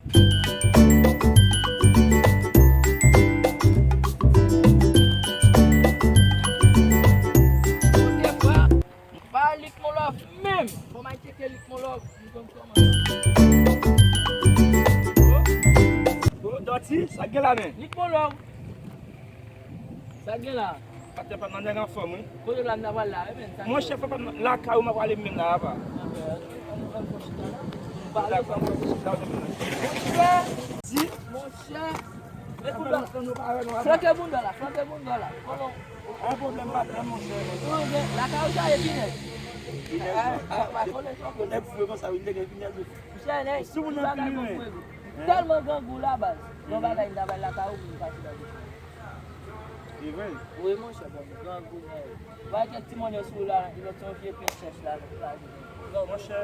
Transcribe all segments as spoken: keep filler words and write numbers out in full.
Ba Lik Mon Love menm. Bon, m al tcheke Lik Mon Love. M konn kòman. Oh, oh, Dòti, sa k gen la, men? Lik Mon Love. Sa k gen la? Patnè pa m nan nèg anfòm, wi. Kote la n ta pral la, wi, men, sa. Monchè, papa m lakay ou m ap prale menm la, apa. Lakay ou m ap prale chita la. Monchè, monchè. Flanke bounda la, flanke bounda la. Kòman? An pwoblèm, patnè, monchè. Lakay ou sa e ki nèg? Ki nèg? Nèg fou konsa, wi, nèg ki nèg. Monchè, nèg, si moun nan bagay bon pou wi. Tèlman grangou la, baz. Yon bagay m ta bay lakay ou pou m pase nan. Li vre? Wi, monchè, bon, grangou, men. Bay kèk ti monnen sou la, lòt se yon vye pen chèch la, lòt la. Non, monchè,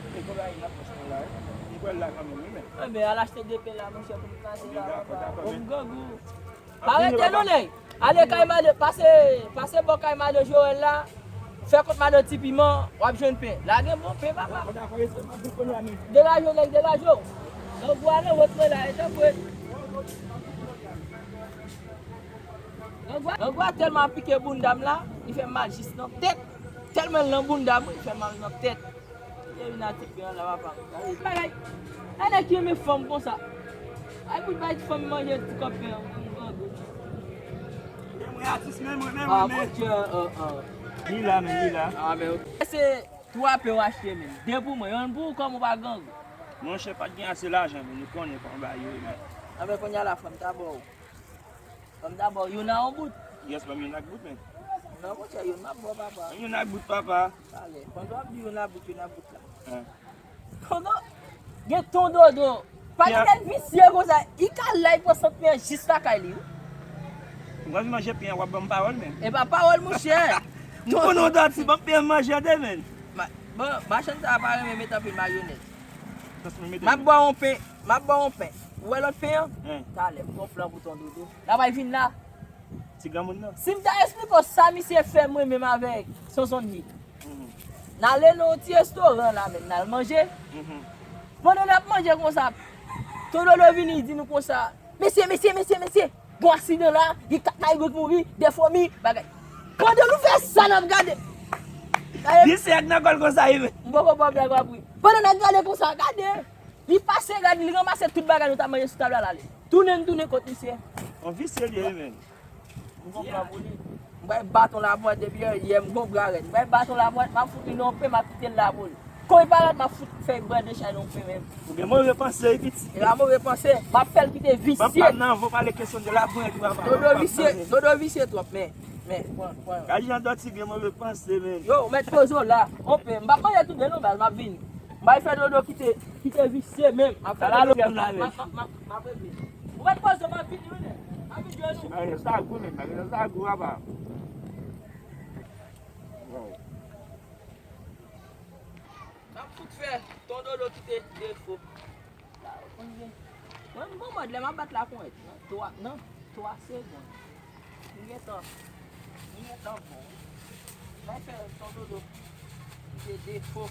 e konbyen nan pòch mwen la, wi. M kwè l la kanmenm, wi, men. Enben, al achte de pen la, monchè, pou m kraze la, papa. Bon, m grangou. Pa rete non, nèg. Ale kay madan, pase, pase bò kay madan Joel la. Fè kont madan Ti Piman, w ap jwenn pen. La gen bon pen, papa. Degaje w, nèg, degaje w. Nan bwa nan wot mwen la, e tanpri. Grangou a tèlman ap pike bounda m la, li fè m mal jis nan tèt. Tèlman l nan bounda m, li fè m mal nan tèt. Li vin atake an la, papa. Bagay. Anèk ki renmen fanm konsa. Ay, pou bay ti fanm manje ti kòb pen an, grangou. Mwen atis, men mwen, men mwen, men. Ah, mon Dieu, ah, ah. Li la, men li la. Ah, men ok. Se twa pen w achte, men. De pou mwen, yonn pou ou, kòm ou pa grangou. Monchè, pa t gen ase lajan, men nou konnen kòman bagay yo ye, men. Ah, men kounye a la, fanm ta ba w. Fanm ta ba w youn a yon bout. Yes, ban m youn ak bout, men. Non, monchè, youn m ap ba w, papa. Youn ak bout, papa. Talè. Pandan w ap di youn ak bout, youn ak bout la. Pandan gen Ton Dodo. Pa gen nèg visye konsa. Li ka la, li pran sant pen an jis lakay li, wi. Mwen vin manje pen an, w ap ban m pawòl, men. E pa pawòl, monchè. M konnen w dòti, ban m pen an manje an de, men. Bon, machann sa a pa renmen met anpil mayonèz. M ap ba w yon pen, m ap ba w yon pen. Ou wè lòt pen an? Talè, m gon plan pou Ton Dodo. L ap al vin la. Ti granmoun nan. Si m ta esplike w sa misye fè mwen menm avèk Sonson li. N ale nan yon ti restoran la menm, n al manje. Pandan n ap manje konsa, Ton Dodo vini di nou konsa, mesye, mesye, mesye, mesye, gon aksidan la, gen kat mayigot mouri, de fomi, bagay. Pandan nou fè sa, n ap gade. Misye ak nan kò l konsa, wi, men. M poko ba w blag w ap ri. Pandan n ap gade konsa, gade. Li pase, gade, li ranmase tout bagay nou t ap manje sou tab la, l ale. Tounen, n tounen kot misye. Yon visye li ye, men. M gon plan pou li. M bay baton laponyèt depi yè, m gon bra rèd. M bay baton laponyèt, m ap fout li nan yon pen, m ap kite l la pou li. Kon li parèt, m ap fout fè brande chay nan yon pen menm. Ou gen move panse, wi, pitit. E pa move panse, m ap fè l kite visye. Papa, nan vo pale kesyon de laponyèt, wi, papa. Dodo visye, Dodo visye twòp, men, men, pran, pran. Gade jan Dòti gen move panse, men. Yo, ou mèt poze w la, yon pen. M p ap manje tou de non, baz, m ap vini. M bay fè Dodo kite, kite visye menm. M ap fè Dodo kite. M ap, m ap, m ap, m ap regle. Ou mèt poze w, m ap vini, wi, nèg. M ap vini jwenn ou. Maryaj sa gou, men. Maryaj sa gou, papa. Wow. M ap fout fè Ton Dodo kite defo. Mwen, m gon mòd lè m ap bat laponyèt. Nan twa, nan twa segonn. M gentan, m gentan bon. Bay fè Ton Dodo. Se defo.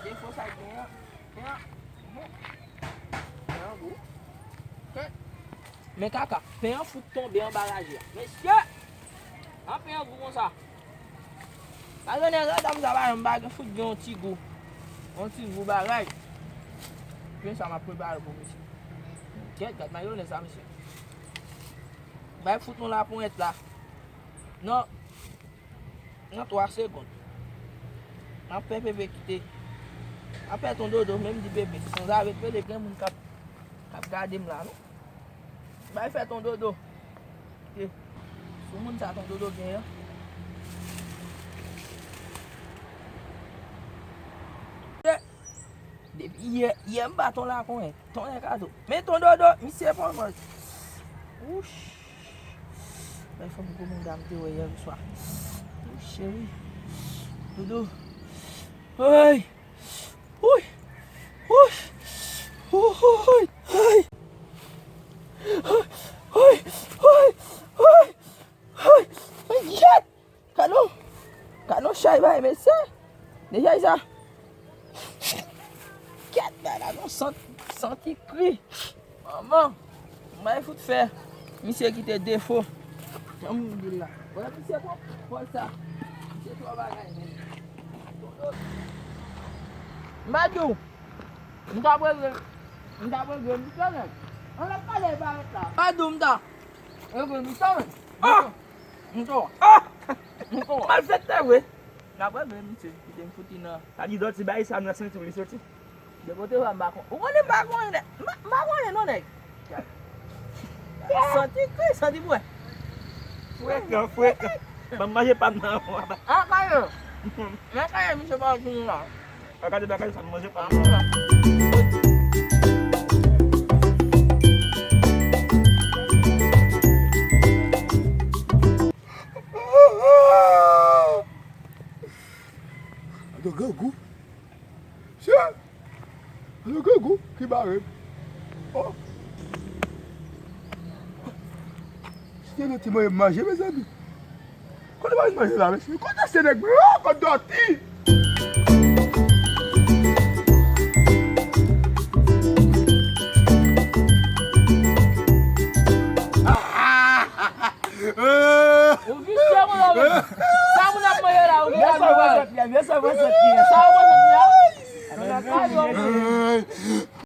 Defo sa k gen an. Pen an. Pen an gou. Kèt. Men kaka. Pen an fout tonbe anba raje a. Mesye! An pen an gou konsa. Mayonèz la, dam sa pa janm pa gen fout gen yon ti gou. Yon ti gou bagay. Pen sa m ap prepare pou misye. Kèt, gad mayonèz sa, mesye. Bay fout nou laponyèt la. Nan, nan twa segonn. M ap fè Pepe kite. M ap fè Ton Dodo menm di Pepe. Sanzave Pepe gen moun k ap, k ap gade m la, non. Bay fè Ton Dodo. Kite sou moun sa Ton Dodo gen an. Depi yè, yè m ba Ton la konnen. Ton e kato. Men Ton Dodo, misye pran mwen. Wouch. Bay fanm gwo manda m te wè yè swa. Wouch, cheri. Dodo. Oy. Woy! Woy! Woy! Woy! Woy! Woy! Woy! Woy! Kado! Kado chay bay, mesye! De chay sa! Kèt, bay la, non, sant, Santi kri. Manman, m bay fout fè. Misye kite defo. Janm di la. Wè misye pran pòz sa. Misye twò bagay menm. M pa di w. M t ap regle. M t ap regle mitan menm. Ann ap pale parèt la. M pa di w m ta regle mitan menm. Ah! M to. Ah! M to. Malfektè vre. N ap regle misye. Kite m fouti nan. Sa di dòti bay sa nan senti w li soti. De kote w a m pa konn. Ou konnen m pa konnen nèg. M pa, m pa konnen non nèg. Santi kri, santi bwè. Frekan, frekan. Ban m manje pa m nan. Ah, kayo. Men kayo, misye pa vini la. Bagay de bagay sa m manje pa m nan. Adan grangou. Chè! Adan grangou ki bare m. Oh! Si te nan ti manje manje, mezanmi. Kote manje manje la, mesye? Kote se nèg mwen? Oh, kote dòti? Ou visye, mon nonm. Sa moun ap manje la, ou gen sa manje. Sa ou manje la? Sa ou manje la?